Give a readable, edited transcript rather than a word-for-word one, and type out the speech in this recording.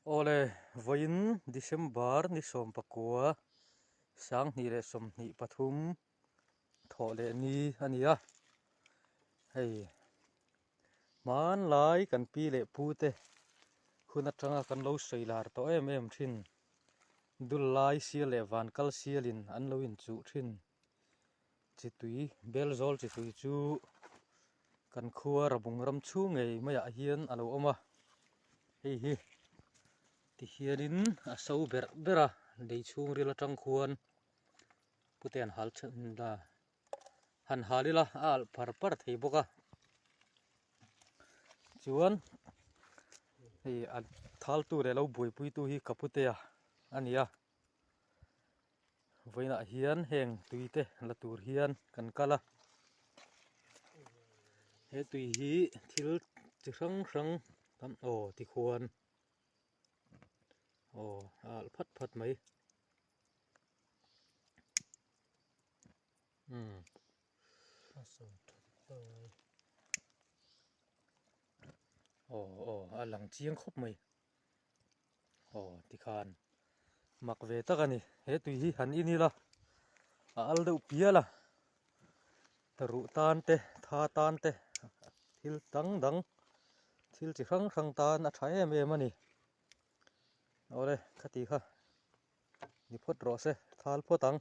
Awle, vawiin December ni 19, 2023 thawh leh ni a ni a. Hei, hmanlai kan pi leh pu te hun atanga kan lo sawi lar tawh em em thin. Dul lai sial leh van kal sialin an lo inchuh thin. Chi tui, Belzawl chi tui chu kan khua Rabung ram chhung ngei maiah hian a lo awm a, hei hi tihianin a so berh ber a, lei chhungril atang khuan pute an hal la han hal ila a alh par par thei bawk a, chuan hei a thaltu leh lo buaipuitu hi ka putea a ni a. Vawiinah hian heng tui te la tur hian kan kal a, he tui hi thil chi hrang hrang tam aw tikhuan aw a alh phat phat mai umm aw aw a lang chiang khawp mai. Aw tikhan mak ve tak a ni he tui hi han in ila a al deuh pial a ruh tan te tha tan te thil dang dang thil chi hrang hrang tan a tha em em a ni awle khati kha ni phawt rawh se thal phawt ang.